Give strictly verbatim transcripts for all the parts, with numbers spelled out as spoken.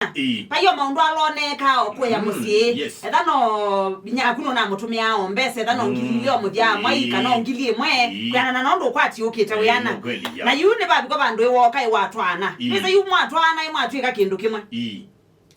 Ĩĩ. Vai o maũndũ ala oneekaa o kũya Mm, mũsyĩ. Yes. Etha no vinya yaku nũnamũtũmĩaa o mbesa, etha no Mm, ngili ilĩ o mũthya wa mwai, ĩĩ. Kana o ngili ĩmwe, Ĩĩ. Kwĩanana na ũndũ ũkwati ũkĩte Ĩĩ, wĩana. Nĩ kweli, ya. Na yu nĩvavika vandũ ĩwoka ĩwatwaana. Ĩĩ. Wĩsa yu mwatwaana ĩmwatw'ĩka kĩndũ kĩmwe. Ĩĩ.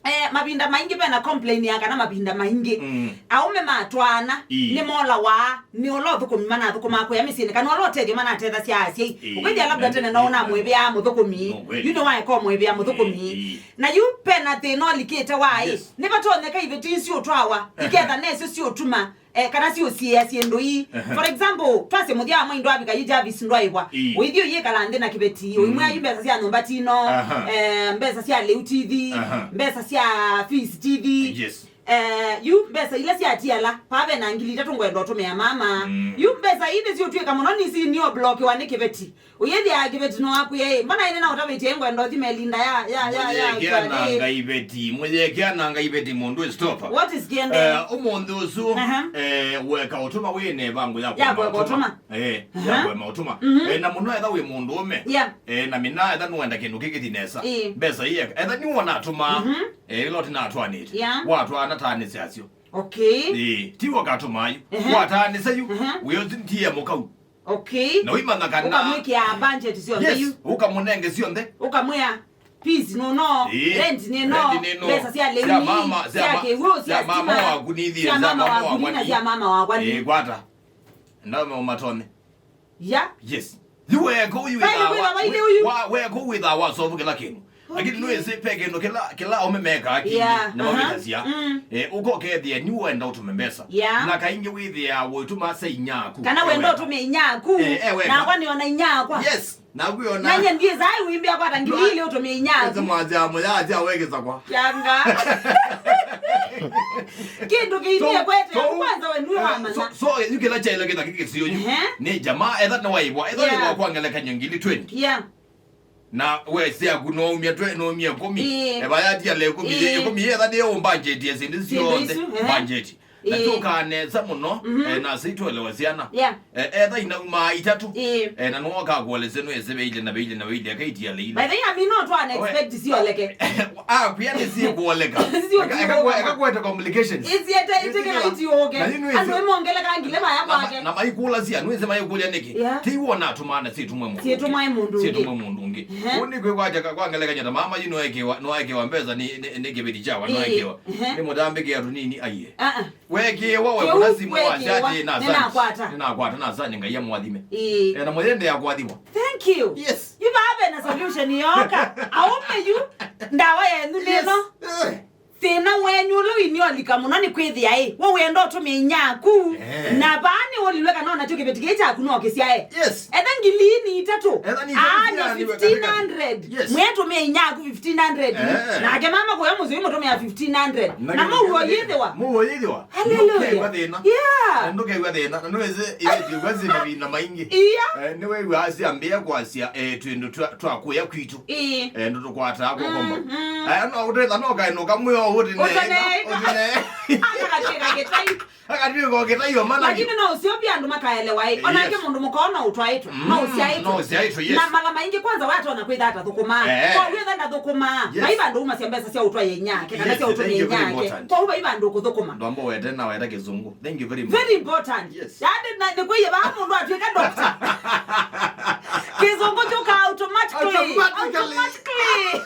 Eh, mavinda maingĩ vena complain ya kana mavinda maingĩ Mm. aũme matwaana Ĩĩ. Nĩmolawa nĩ ũla ũthũkũmi manathũkũmaa kũya mĩsyĩnĩ kana ũla ũtethyo manatethasya asyai. Ĩĩ. Ũkwĩthĩa labda Ĩĩ. Tene no Ĩĩ. Ũnamwĩvĩa mũthũkũmi. No kweli. Yu nĩwaeka ũmwĩvĩa mũthũkũmi. Ĩĩ. Na yu vena thĩna ũlikĩte wa ĩ Yes. nĩvatonyeka iveti isu ũtwawa iketha nesyo siũtuma eh, kana siũsiĩa syĩndũ ii. Ehe. For example, twasye mũthya wa mwai ndwavika yu Jarvis ndwaĩvwa. Ii. Ũithi ũyĩkala nthĩ na kĩveti, ũimwĩa Mm. yu mbesa sya nyũmba tino, Aha. eh, mbesa sya lĩu tithi, Aha. mbesa sya fees tithi. Yes. Eh, yu mbesa ila syatiala, paa ve na ngili itatũ ngwenda ũtũmĩa mama. Mm. Yu mbesa ii nĩsiũtw'ĩka mũno nisi nĩoblokiwa nĩ kĩveti. Ũyĩthĩa kĩveti no akwĩe, "Ĩ, mbona ĩnĩ na ũtavĩtye ngwenda ũthi melinda ya, ya, ya, ya, Mũyĩkĩa na Ngai veti, mũyĩkĩa na Ngai veti mũndũ stop. What is kiende? Eh, ũmũnthĩ ũsu, Aha. eh, weka ũtũma wĩ na ĩvango ya Ya kwema kweka ũtũma. ũtũma. Eh, Aha. ya kwema ũtũma. Mhm. Eh, na mũno etha wĩ mũndũ ũme. Yeah. Eh, na mina etha nũenda kĩndũ kĩkĩthi nesa. Ĩĩ. Mbesa iye, etha nĩwona atũma. Mhm. Eh, ĩla ũtinatwanĩte. Yeah. Watwana tanĩ syasyo. Okay. Eh, ti wakatũma yu. Ehe. Watanĩsa yu. Ehe. Wĩyo ti ndiye mũkau. Okay. Na ũimanya kana Ũkamwĩkĩa budget syonthe Yes, yu. Ũkamũnenge syonthe. Ũkamwĩa fees nũno, Ĩĩ. Rent nĩno, Rent nĩno. Mbesa sya lĩu Sya nĩ, mama, sya sya ma-, kĩw'ũ, sya sya mama stima, waku nĩ ithiĩ, sya sya mama mama waku waku nĩ, na nĩ. Sya mama waku nĩ. Ĩĩ, kwata. Ndame ũmatone. Ya. Yes. Yu weko ũyu Vai wĩthaa nĩkwĩtha wa-, vai nĩ ũyu. wa-, weko ũyu wĩthaa wasovu kĩla kĩndũ. Lakini Okay. nĩwĩsĩ ve kĩndũ kĩla, kĩla aũme mekaa kĩngĩ, Yeah, na aha, mavĩtasya, mm. eh, ũkokethĩa nĩwenda ũtũme mbesa. Yeah. Na kaingĩ wĩthĩaa ũitũma sa inyaku. Kana Eh, wenda weka. ũtũmĩa inyaku. Eh, eh, weka. Nakwa nĩona inyakwa. Yes. Naku yona. Nanye ndiĩsaa wĩmbĩa kwata ngili ilĩ ũtũmĩa inyaku. Ese mwanzia moya atia wekesa kwa. Yanga. Kĩndũ kĩinie So, kwete, so, kwanza we nue eh, wamanya. so, so, yu kĩla kyaĩle kĩtha kĩkĩsio yu. Ehe. Nĩ jamaa, etha nĩwaĩvwa, etha Yeah. nĩwa kwa ngelekany'o ngili twenty. Yeah. Na wesi yaku noumia twe, noumia kũmi. Ĩĩ. Eva yatiala ĩkũmi, Ĩĩ. ĩkũmi yetha nĩyo ũmbanjetie syĩndũ Syĩndũ syonthe. isu, ehe. Mbanjeti. Na Ĩĩ. Tũkaa nesa mũno, Mhm. eh, na sitwelewa syana. Yeah. Eh, etha inaumaa itatũ. Ĩĩ. Eh, na nĩwokaa kuolesya nũese veile na veile na veile, akaitia leile. By the way, I mean, no twana We- expect sioleke. Ah, pia nĩ sikuoleka. Sio Eka- eka- kuoleka. Ekakwete complications. Isiete, iteke Ĩkĩla. Itiũke. Na yu nĩwĩsĩ- Andũ ĩmongeleka ngile maya Na ma- kwake. Na maikũlasya, nĩwĩsĩ maikũlya nĩkĩ? Yeah. Ti wona tũmana sitũmwe mũndũ ũngĩ. Sitũmwe mũndũ ũngĩ. Sitũmwe mũndũ ũngĩ. Ehe. Ũu nĩ kwĩkwatya ka-, kwa ngelekany'o ta mama yu nĩwekewa, nĩwekewa mbesa nĩ, nĩ, nĩ kĩveti kyawa, Ĩĩ. nĩwekewa. Ehe. Nĩ mũtambĩkĩa tũnini aiye. Ah, ah. Wekewa, Kĩu wekũna simu wa wekewa, chat na nĩnakwata. Asante. Nĩnakwata na Asante Ngai amwathime. Ĩĩ. Eh, na mũyende ya kwathimwa. Thank you. Yes. Yu vave na solution yoka. Aume yu, ndawa yenyu Yes. nĩno. Eh. Thĩna wenyu ũla wĩniolika mũno nĩ kwĩthĩa ĩ, we wĩenda ũtũmĩe inyaku, Eh. na vaa nĩwolilwe kana onakyo kĩveti kĩĩ kyaku no kĩsyae. Yes. Etha ngili nĩ itatũ, Etha nĩ itatũ aany'e syaaniwe fifteen hundred. Yes. Mwĩtũmĩe inyaku fifteen hundred. Eh. Nake mama kũya mũsyĩ ũyũ mũtũmĩa fifteen hundred. Na mũuo yĩthĩwa. Mũuo yĩthĩwa. Hallelujah. Ndũkew'a thĩna. Yeah. Na ndũkew'a thĩna. Na nĩwĩsĩ ĩveti ĩw'a syĩ mavinda maingĩ. Iya. Eh, nĩwĩw'aa syambĩĩa kwasya, eh, twĩndũ twa, twa kũya kwitũ. Ĩĩ. Eh, ndũtũkwataa kw'oko mbaũ. Mm, mm. Aya no ũtetha no kaĩ nũkamwĩa ũũ ũtine. Ũtine. Ũtine. Akatwĩka kĩtai. Akatwĩka o kĩtai o mana. Lakini no ũseo pia andũ makaelewa ĩ. Onake Yes. mũndũ mũka no ũtwaĩtwe. Mm, No ũsyaĩtwe. no ũsyaĩtwe, yes. Na mala maingĩ kwanza watona kwĩtha atathũkũmaa. Eh. Kwa wĩtha ndathũkũmaa. Yes. Vai vandũ umasya mbesa sya ũtwaĩa inyake, kana Yes, sya ũtũmĩa thank you very inyake. important. Kwa vai vandũ kũthũkũma. Ndwamba weta na weta kĩzungu. Thank you very much. Very important. Yes. Yaani, na nĩkwĩie vaa mũndũ atwĩka doctor. Kĩzungu kyũka automatically. Automatically. Automatically.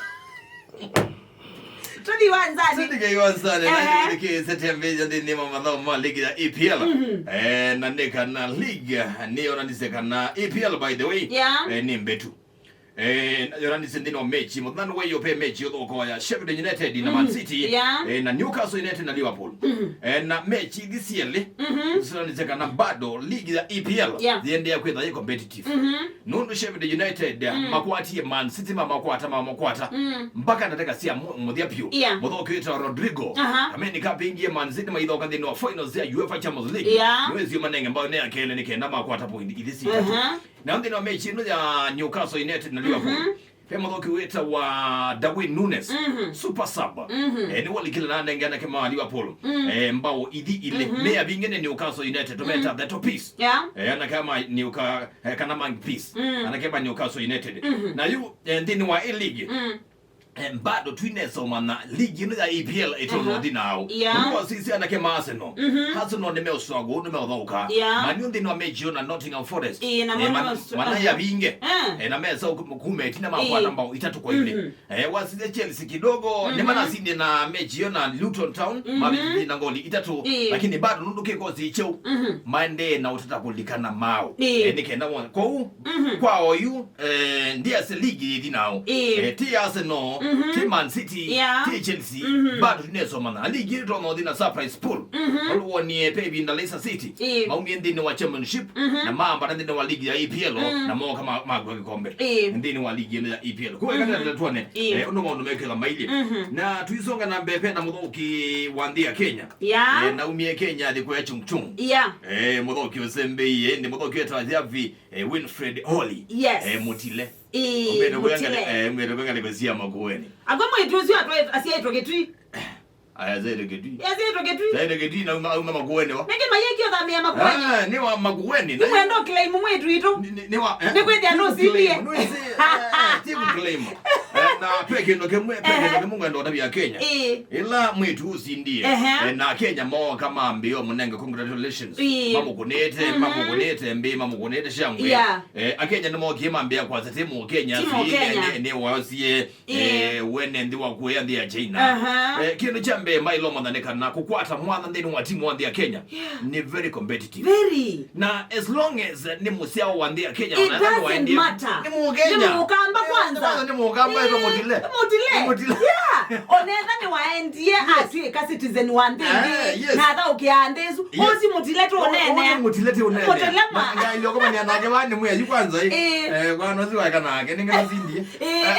Tũthi wanzani. Tũthi wanzani. Ehe. Na nĩkĩĩsete mbĩja nthĩnĩ wa mathaũ ma ligi ya E P L. Mhm. Eh, na nĩ kana league nĩyonanĩsye kana E P L, by the way, Yeah. eh, nĩ mbetu. Eh, yonanĩsye nthĩnĩ wa mechi. Mũthenya wa ĩũmũnthĩ mechi ũthũko ya Sheffield United na Man Mm, City. Yeah. Eh, na Newcastle United na Liverpool. Mm-hmm. Eh, na mechi ithi sielĩ. Mm-hmm. Sionanĩsye kana bado ligi ya E P L Yeah. yĩendeea kwĩtha yĩ competitive. Mm-hmm. Nũndũ Sheffield United Mm. makwatie Man City, mamakwata, mamakwata. Mm. Mpaka ndatĩka sya mu-, mũthya vyũ. Yeah. Mũthaũki wĩtawa Rodrigo. Aha. Kameni kapingie Man City maithoka nthĩnĩ wa finals ya UEFA Champions League. Yeah. Nĩwĩsio manenge mbao nĩ ya kelĩ nĩ kenda makwata point ithi sitatũ. Aha. Na nthĩnĩ wa mechi ĩno ya Newcastle United na Liverpool, Mhm. ve mũthaũki wĩtawa Darwin Nunez, Mhm. super sub. Mhm. Eh, nĩwalikile na anenge anake ma Liverpool. Mm. Eh, mbao ithi ilĩ. Mhm. Me avinge nĩ Newcastle United, tũmeta Mhm. the Topies. Yeah. Eh, anake ma Newca-, eh, kana Magpies. Mm. Anake ma Newcastle United. Mhm. Na yu, eh, nthĩnĩ wa A-League, Mm. Eh, bado twinesa ũmanya ligi ĩno ya E P L ĩtonya ũthi nao. Yeah. Nũndũ wa sisi anake ma Arsenal. Arsenal nĩmeũsũa kũu, nĩmeũthaũka. Yeah. Man U nthĩnĩ wa mechi yo na Nottingham Forest. Ĩĩ, na eh, man, man U meũsũa, mana aha, yavinge. Eh. Eh, na mesa kuma ĩtina makwata mbao itatũ kwa ilĩ. Eh, wasisya Chelsea kidogo, nĩmanasindie na mechi yo na Luton Town, mavĩtĩthie na ngoli itatũ, lakini bado nũndũ kĩkosi kyeu, maendee na ũtata kũlikana mao. Eh, nĩ kenda won-, kwoou, kwa oyu, eh, ndiasya ligi yĩthi nao. Eh, ti Arsenal, ti Man City, ti Chelsea, bado tunesa ũmanya. Ligi ĩtonya ũthi na surprise pool. Ũlwonie pe ĩvinda Leicester City maumie nthĩnĩ wa Championship, na maambata nthĩnĩ wa ligi ya E P L, na moka ma-, makw'a kĩkombe nthĩnĩ wa ligi ĩno ya E P L. Kũu ĩkatata tuone, eh, ũndũ maũndũ mekĩka mailyĩ. Na tuisonga na mbee, pena mũthaũki wa nthĩ ya Kenya. Yeah. Eh, naumie Kenya athi kũya Chungchung. Yeah. Eh, mũthaũki ũsembeie, ĩndĩ mũthaũki wĩtawa Javi, eh, Winfred Oli. Yes. Eh, Mũtile. Ĩĩ, Mũtile. Ũmbĩte kwĩangalĩ-, eh, ũmbĩte kwĩangalĩko cia Makueni. Akwa mwĩĩtu ũcio atwaĩ-, asyaĩtwe Kĩtui. Aya, zaitwe Kĩtui. Ĩĩ, asyaĩtwe Kĩtui. Zaitwe Kĩtui na uma, uma Makueni wa. Nĩkĩ mayĩkie ũthamĩa Makueni? Ah, nĩ wa Makueni. Nĩ mwendo claim mwĩĩtu witũ. Nĩ, nĩ, nĩ wa, eh, nĩ kwĩthĩa nũsindie. Nũsĩ, eh, eh, ti claim. Eh, na pe kĩndũ kĩmwe, pe kĩndũ kĩmwe ngwenda ũtavya Kenya. Ĩĩ. Ĩla mwĩĩtu ũsindie, eh, na Kenya mooka mambĩĩa mũnenge congratulations. Ĩĩ. Mamũkũnĩte, mamũkũnĩte mbĩ, mamũkũnĩte shangwe. Yeah. Eh, Akenya nĩmokie mambĩĩa kwasya ti Mũkenya, ti Mũkenya, nĩ, nĩ wasie. Eh, wene nthĩ wa kuoya nthĩ ya China. Aha. Eh, kĩndũ kya mbee maĩlomanya nĩ kana kũkwata mwanya nthĩnĩ wa timu wa nthĩ ya Kenya nĩ very competitive. Very. Na as long as, eh, nĩ mũsyao wa nthĩ ya Kenya, it doesn't matter. Nĩ Mũkenya. Nĩ Mũkamba kwanza. Nĩ Mũkamba, ĩtwa Mũtile. Mũtile. Nĩ Mũtile. Yeah. Onetha nĩ waendie atwĩka citizen wa nthĩ ĩngĩ. Eh, yes. Na athaũkĩa nthĩ ĩsu. Yes. Ũsi Mũtile tũnene. Ũyũ nĩ Mũtile tũnene. Mũtile ma. Na ngaĩlyo kũmanya nake wa nĩ mwĩa yu kwanza, eh. Eh. Eh, kwa nosi waeka nake, nĩ ngana sindie. Eh.